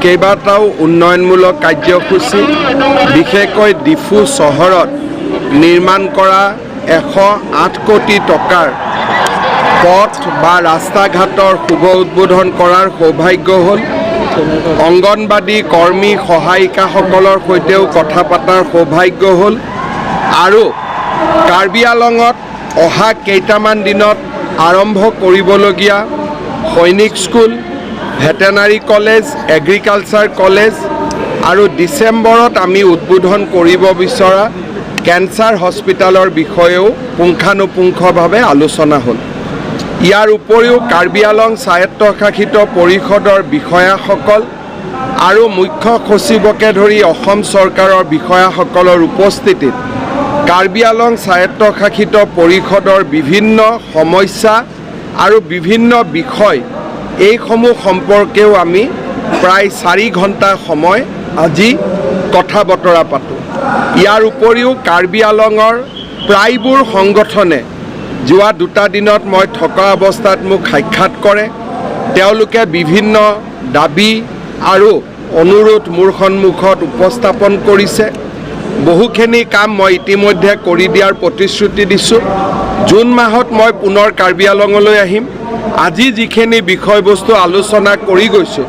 কেইবাটাও উন্নয়নমূলক কাৰ্যসূচী, বিশেষকৈ ডিফু চহৰত নিৰ্মাণ কৰা 108 কোটি টকাৰ পথ বা ৰাস্তা ঘাটৰ শুভ উদ্বোধন কৰাৰ সৌভাগ্য হ'ল। অংগনবাদী কৰ্মী সহায়িকাসকলৰ সৈতেও কথা পতাৰ সৌভাগ্য হ'ল আৰু কাৰ্বি আলঙত অহা কেইটামান দিনত আৰম্ভ কৰিবলগীয়া সৈনিক school, veterinary college, agriculture college আৰু ডিচেম্বৰত আমি উদ্বোধন কৰিব বিচৰা কেঞ্চাৰ হস্পিটেলৰ বিষয়েও পুংখানুপুংখভাৱে আলোচনা হ'ল। ইয়াৰ উপৰিও কাৰ্বি আলং স্বায়ত্তশাসিত পৰিষদৰ বিষয়াসকল আৰু মুখ্য সচিবকে ধৰি অসম চৰকাৰৰ বিষয়াসকলৰ উপস্থিতিত কাৰ্বি আলং স্বায়ত্তশাসিত পৰিষদৰ বিভিন্ন সমস্যা আৰু বিভিন্ন বিষয়, এইসমূহ সম্পৰ্কেও আমি প্ৰায় 4 ঘণ্টা সময় আজি কথা বতৰা পাতোঁ। ইয়াৰ উপৰিও কাৰ্বি আলঙৰ প্ৰায়বোৰ সংগঠনে যোৱা দুটা দিনত মই থকা অৱস্থাত মোক সাক্ষাৎ কৰে। তেওঁলোকে বিভিন্ন দাবী আৰু অনুৰোধ মোৰ সন্মুখত উপস্থাপন কৰিছে। বহুখিনি কাম মই ইতিমধ্যে কৰি দিয়াৰ প্ৰতিশ্ৰুতি দিছোঁ। জুন মাহত মই পুনৰ কাৰ্বি আলঙলৈ আহিম। আজি যিখিনি বিষয়বস্তু আলোচনা কৰি গৈছোঁ,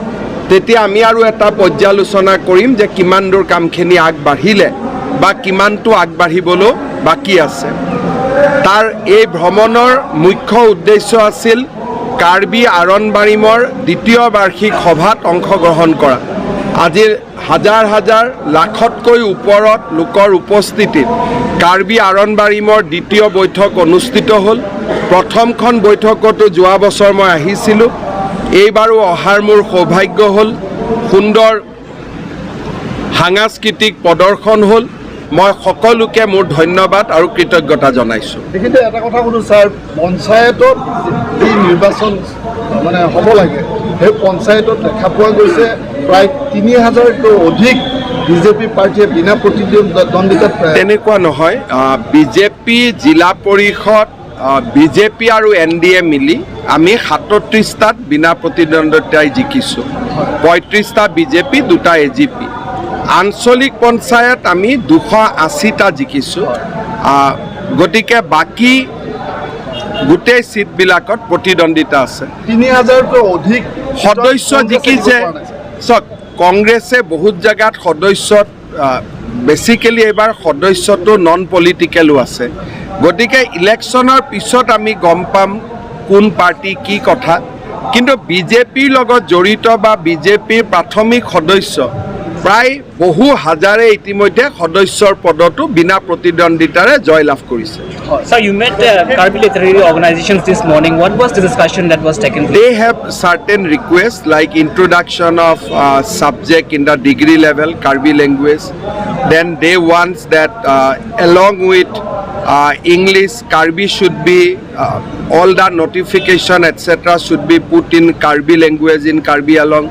তেতিয়া আমি আৰু এটা পৰ্যালোচনা কৰিম যে কিমান দূৰ কামখিনি আগবাঢ়িলে বা কিমানটো আগবাঢ়িবলৈ বাকী আছে। তাৰ এই ভ্ৰমণৰ মুখ্য উদ্দেশ্য আছিল কাৰ্বি আৰণবাৰীমৰ দ্বিতীয় বাৰ্ষিক সভাত অংশগ্ৰহণ কৰা। আজি হাজাৰ হাজাৰ, লাখতকৈ ওপৰত লোকৰ উপস্থিতিত কাৰ্বি আৰণবাৰীমৰ দ্বিতীয় বৈঠক অনুষ্ঠিত হ'ল। প্ৰথমখন বৈঠকতো যোৱা বছৰ মই আহিছিলোঁ। এইবাৰো অহাৰ মোৰ সৌভাগ্য হ'ল। সুন্দৰ সাংস্কৃতিক প্ৰদৰ্শন হ'ল। মই সকলোকে মোৰ ধন্যবাদ আৰু কৃতজ্ঞতা জনাইছোঁ। এইখিনিতে এটা কথা সুধো ছাৰ, পঞ্চায়তত যি নিৰ্বাচন মানে হ'ব লাগে, সেই পঞ্চায়তত দেখা পোৱা গৈছে প্ৰায় 3000তকৈ অধিক বিজেপি পাৰ্টীয়ে বিনা প্ৰতিদ্বন্দ্বিতাত তেনেকুৱা নহয়। বিজেপি জিলা পৰিষদ, বিজেপি আৰু এন ডি এ মিলি আমি 37টাত বিনা প্ৰতিদ্বন্দ্বিতাই জিকিছোঁ। 35টা বিজেপি, দুটা এজিপি। আঞ্চলিক পঞ্চায়ত আমি 280টা জিকিছোঁ। গতিকে বাকী গোটেই ছিটবিলাকত প্ৰতিদ্বন্দ্বিতা আছে। 3000তকৈ অধিক সদস্য কংগ্ৰেছে জিকিছে। দিব পৰা নাই, ছাৰ। চাওক, কংগ্ৰেছে বহুত জেগাত সদস্যত, বেচিকেলি এইবাৰ সদস্যটো নন পলিটিকেলো আছে। গতিকে ইলেকশ্যনৰ পিছত আমি গম পাম কোন পাৰ্টি কি কথা। কিন্তু বিজেপিৰ লগত জড়িত বা বিজেপিৰ প্ৰাথমিক সদস্য প্ৰায় বহু হাজাৰে ইতিমধ্যে সদস্যৰ পদতো বিনা প্ৰতিদ্বন্দ্বিতাৰে জয়লাভ কৰিছে। Sir, you met Karbi literary organizations this morning. What was the discussion that was taken place? They have certain requests like introduction of subject in the degree level, Karbi language. Then they want that along with English, Karbi should be, all the notification, etc., should be put in Karbi language in Karbi Anglong.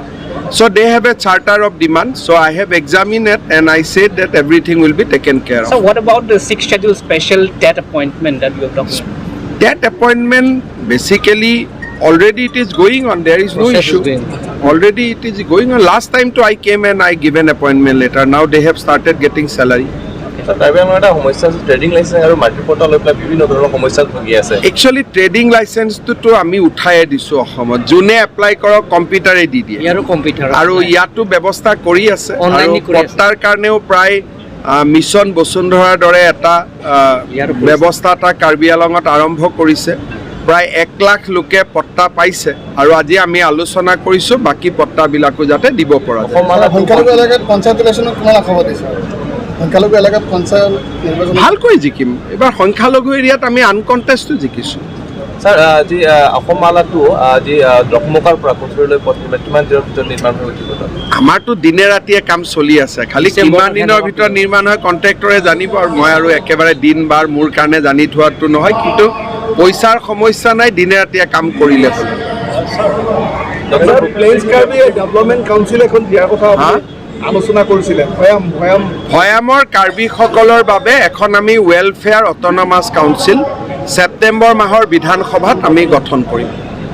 So they have a charter of demand. So I have examined it and I said that everything will be taken care of. So, what about the sixth schedule special TET appointment that you have talked about? That appointment, basically already it is going on. There is no Process is issue. Going. Already it is going on. Last time too I came and I given appointment letter. Now they have started getting salary. Karbi আংলঙৰ এটা সমস্যা আছে, trading licence আৰু মাটিৰ পট্টা লৈ পেলাই বিভিন্ন ধৰণৰ সমস্যাত ভুগি আছে। একচুৱেলি ট্ৰেডিং লাইচেঞ্চটোতো আমি উঠায়ে দিছোঁ অসমত। যোনে এপ্লাই কৰক, কম্পিউটাৰে দি দিয়ে। ইয়াৰো কম্পিউটাৰ আৰু ইয়াতো ব্যৱস্থা কৰি আছে। Online আৰু কৰি আছে। পট্টাৰ কাৰণেও প্ৰায় মিছন বসুন্ধৰাৰ দৰে এটা ইয়াৰো কৰিছে। ব্যৱস্থা এটা কাৰ্বি আলঙত আৰম্ভ কৰিছে। প্ৰায় 1 লাখ লোকে পট্টা পাইছে আৰু আজি আমি আলোচনা কৰিছোঁ বাকী পট্টাবিলাকো যাতে দিব পৰা যায়। অসম মালা সংখ্যালঘু এলেকাত পঞ্চায়ত ইলেকশ্যনত কিমান আশাবাদী ছাৰ? সংখ্যালঘু এলেকাত পঞ্চায়ত নিৰ্বাচন ভালকৈ জিকিম। এইবাৰ সংখ্যালঘু এৰিয়াত আমি আনকণ্টেষ্টো জিকিছোঁ। ছাৰ, যি অসম মালাটো যি ডকমকাৰ পৰা কঠুৰলৈ পথ নিৰ্মাণ কিমান দিনৰ ভিতৰত নিৰ্মাণ হৈ উঠিব তাত? আমাৰতো দিনে ৰাতিয়ে কাম চলি আছে। খালি ডিচেম্বৰ কিমান দিনৰ hand ভিতৰত নিৰ্মাণ হয়, কণ্ট্ৰেক্টৰে জানিব আৰু মই আৰু একেবাৰে দিন বাৰ মোৰ কাৰণে জানি থোৱাটো নহয়। কিন্তু পইচাৰ সমস্যা নাই, দিনে ৰাতিয়ে কাম কৰিলে হ'ল। Doctor plains Karbi development council এখন দিয়াৰ কথা হা? আপুনি আলোচনা কৰিছিলে, ভৈয়াম ভৈয়াম ভৈয়ামৰ কাৰ্বিসকলৰ বাবে এখন আমি ৱেলফেয়াৰ অট'নমাছ কাউন্সিল ছেপ্টেম্বৰ মাহৰ বিধানসভাত আমি গঠন কৰিম।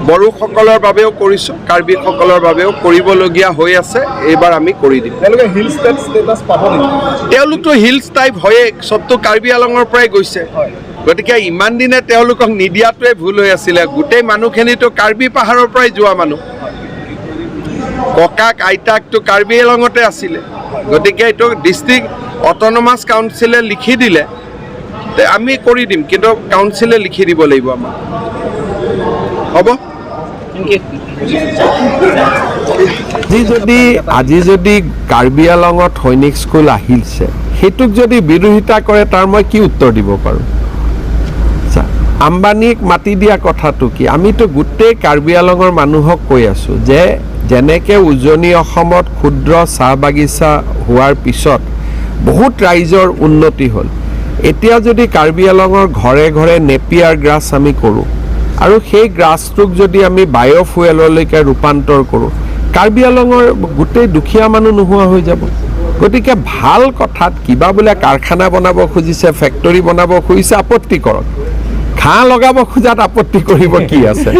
বড়োসকলৰ বাবেও কৰিছোঁ, কাৰ্বিসকলৰ বাবেও কৰিবলগীয়া হৈ আছে। এইবাৰ আমি কৰি দিম। তেওঁলোকে হিল ষ্টেট ষ্টেটাছ পাব নেকি? তেওঁলোকতো হিলছ টাইপ হয়েই, চবতো কাৰ্বি আলঙৰ পৰাই গৈছে। গতিকে ইমান দিনে তেওঁলোকক নিদিয়াটোৱে ভুল হৈ আছিলে। গোটেই মানুহখিনিতো কাৰ্বি পাহাৰৰ পৰাই যোৱা মানুহ, ককাক আইতাকটো কাৰ্বি আলঙতে আছিলে। গতিকে এইটো ডিষ্ট্ৰিক্ট অট'নমাছ কাউন্সিলে লিখি দিলে তে আমি কৰি দিম, কিন্তু কাউন্সিলে লিখি দিব লাগিব আমাক। হ'ব। Thank you. আজি যদি কাৰ্বি আলঙত সৈনিক স্কুল আহিছে, সেইটোক যদি বিৰোধিতা কৰে, তাৰ মই কি উত্তৰ দিব পাৰোঁ? চা, আম্বানীক মাতি দিয়া কথাটো কি? আমিতো গোটেই কাৰ্বি আলঙৰ মানুহক কৈ আছোঁ যে যেনেকৈ উজনি অসমত ক্ষুদ্ৰ চাহ বাগিচা হোৱাৰ পিছত বহুত ৰাইজৰ উন্নতি হ'ল, এতিয়া যদি কাৰ্বি আলঙৰ ঘৰে ঘৰে নেপিয়াৰ গ্ৰাছ আমি কৰোঁ আৰু সেই গ্ৰাছটোক যদি আমি বায়'ফুৱেললৈকে ৰূপান্তৰ কৰোঁ, কাৰ্বি আলঙৰ গোটেই দুখীয়া মানুহ নোহোৱা হৈ যাব। গতিকে ভাল কথাত কিবা বোলে কাৰখানা বনাব খুজিছে, ফেক্টৰী বনাব খুজিছে, আপত্তি কৰক। ঘাঁহ লগাব খোজাত আপত্তি কৰিব কি আছে?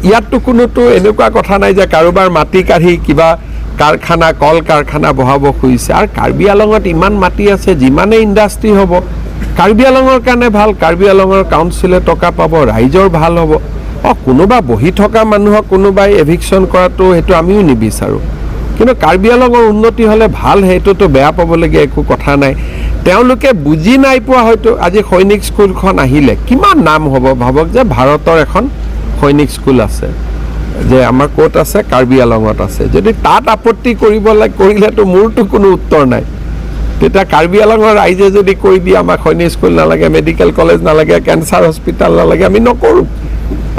ইয়াততো কোনোতো এনেকুৱা কথা নাই যে কাৰোবাৰ মাটি কাঢ়ি কিবা কাৰখানা, কল কাৰখানা বহাব খুজিছে। আৰু কাৰ্বি আলঙত ইমান মাটি আছে, যিমানে ইণ্ডাষ্ট্ৰি হ'ব কাৰ্বি আলঙৰ কাৰণে ভাল। কাৰ্বি আলঙৰ কাউন্সিলে টকা পাব, ৰাইজৰ ভাল হ'ব। অঁ, কোনোবা বহি থকা মানুহক কোনোবাই এভিকশ্যন কৰাটো সেইটো আমিও নিবিচাৰোঁ, কিন্তু কাৰ্বি আলঙৰ উন্নতি হ'লে ভাল, সেইটোতো বেয়া পাবলগীয়া একো কথা নাই। তেওঁলোকে বুজি নাই পোৱা হয়তো। আজি সৈনিক স্কুলখন আহিলে কিমান নাম হ'ব ভাবক যে ভাৰতৰ এখন সৈনিক স্কুল আছে, যে আমাৰ ক'ত আছে, কাৰ্বি আলঙত আছে। যদি তাত আপত্তি কৰিব লাগে, কৰিলেতো মোৰতো কোনো উত্তৰ নাই। তেতিয়া কাৰ্বি আলঙৰ ৰাইজে যদি কৈ দিয়ে আমাক সৈনিক স্কুল নালাগে, মেডিকেল কলেজ নালাগে, কেঞ্চাৰ হস্পিটেল নালাগে, আমি নকৰোঁ।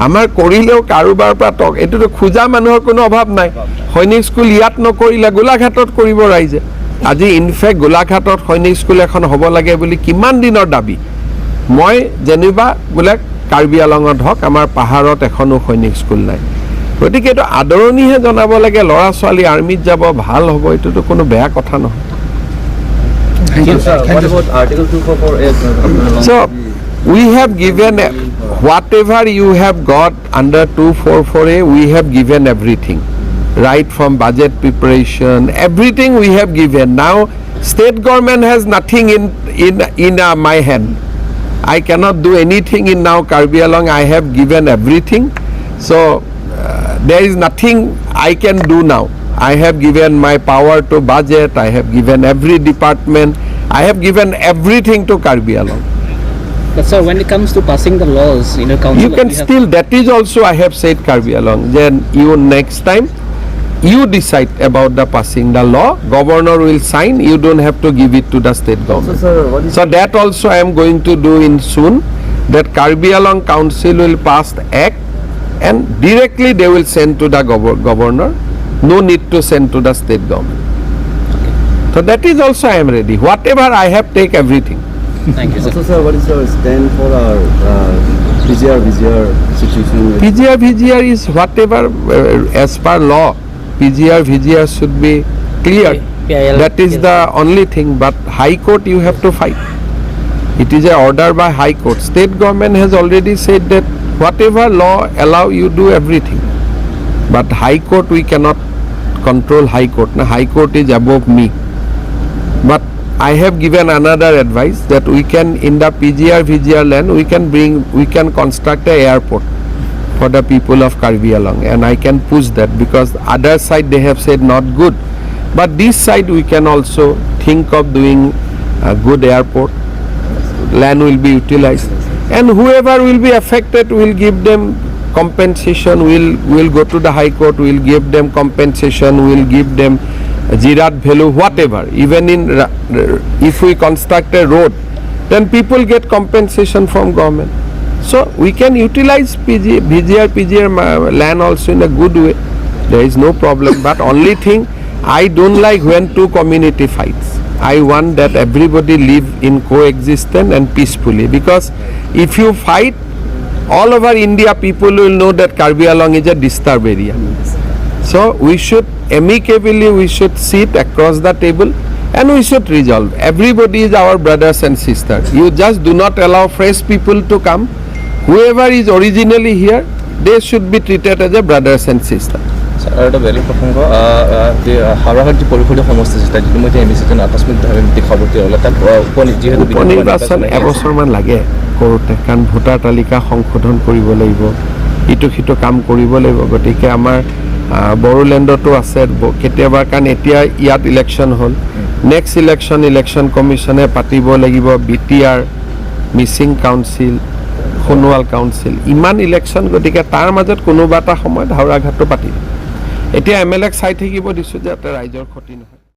আমাৰ কৰিলেও কাৰোবাৰ পৰা টক এইটোতো খোজা মানুহৰ কোনো অভাৱ নাই। সৈনিক স্কুল ইয়াত নকৰিলে গোলাঘাটত কৰিব ৰাইজে। আজি ইনফেক্ট গোলাঘাটত সৈনিক স্কুল এখন হ'ব লাগে বুলি কিমান দিনৰ দাবী। মই যেনিবা বোলে কাৰ্বি আলঙত হওক, আমাৰ পাহাৰত এখনো সৈনিক স্কুল নাই। গতিকে এইটো আদৰণিহে জনাব লাগে। ল'ৰা ছোৱালী আৰ্মিত যাব, ভাল হ'ব, এইটোতো কোনো বেয়া কথা নহয়। Sir, what about Article 244A? So we have given whatever you have got under 244A, we have given everything. Right from budget preparation, everything we have given. Now state government has nothing in my hand. I cannot do anything in now Karbi Anglong. I have given everything. So there is nothing I can do now. I have given my power to budget. I have given every department. I have given everything to Karbi Anglong. But sir, when it comes to passing the laws, council, You can we have- still, that is also I have said Karbi Anglong. Then you next time, you decide about the passing the law. Governor will sign. You don't have to give it to the state government. So, sir, what is So that also I am going to do in soon, that Karbi Anglong Council will pass the act and directly they will send to the governor. No need to send to the state government. So that is also I am ready. Whatever I have, take everything. Thank you, sir. Also, sir, what is your stand for our PGR, VGR situation? PGR, VGR is whatever as per law, PGR, VGR should be cleared. PIL. That is the only thing. But High Court you have to fight. It is a order by High Court. State government has already said that whatever law allow, you do everything. But High Court, we cannot control High Court. Now High Court is above me. But I have given another advice that we can, in the PGR, VGR land, we can construct a airport for the people of Karbi Anglong, and I can push that because other side they have said not good, but this side we can also think of doing a good airport. Land will be utilized, and whoever will be affected will give them compensation. Will go to the High Court, will give them compensation, will give them Jirat value, whatever. Even if we construct a road, then people get compensation from government. So we can utilize PG, VGR, PGR land also in a good way. There is no problem. But only thing I don't like when two community fights. I want that everybody live in coexistence and peacefully. Because if you fight, all over India people will know that Karbi Anglong is a disturbed area. So we should amicably, we should sit across the table and we should resolve. Everybody is our brothers and sisters. You just do not allow fresh people to come. Whoever is originally here, They should be treated as a brothers and sister. Sir, আৰু এটা বেলেগ প্ৰসংগ যে হাওৰাঘাট যি পৰিষদীয় সমষ্টি আছে, তাত ইতিমধ্যে এম ই চিজন আকস্মিকভাৱে মৃত্যু খবৰটি ওলালে, তাত যিহেতু উপ নিৰ্বাচন এবছৰমান লাগে কৰোঁতে, কাৰণ ভোটাৰ তালিকা সংশোধন কৰিব লাগিব, ইটো সিটো কাম কৰিব লাগিব। গতিকে আমাৰ বড়োলেণ্ডতো আছে কেতিয়াবা, কাৰণ এতিয়া ইয়াত ইলেকশ্যন হ'ল, নেক্সট ইলেকশ্যন ইলেকশ্যন কমিশ্যনে পাতিব লাগিব, BTR, Mising council, Sonowal council, ইমান ইলেকশ্যন। গতিকে তাৰ মাজত কোনোবা এটা সময়ত হাওৰাঘাটটো পাতি দিম। এতিয়া এম এল এক চাই থাকিব দিছোঁ যে যাতে ৰাইজৰ ক্ষতি নহয়।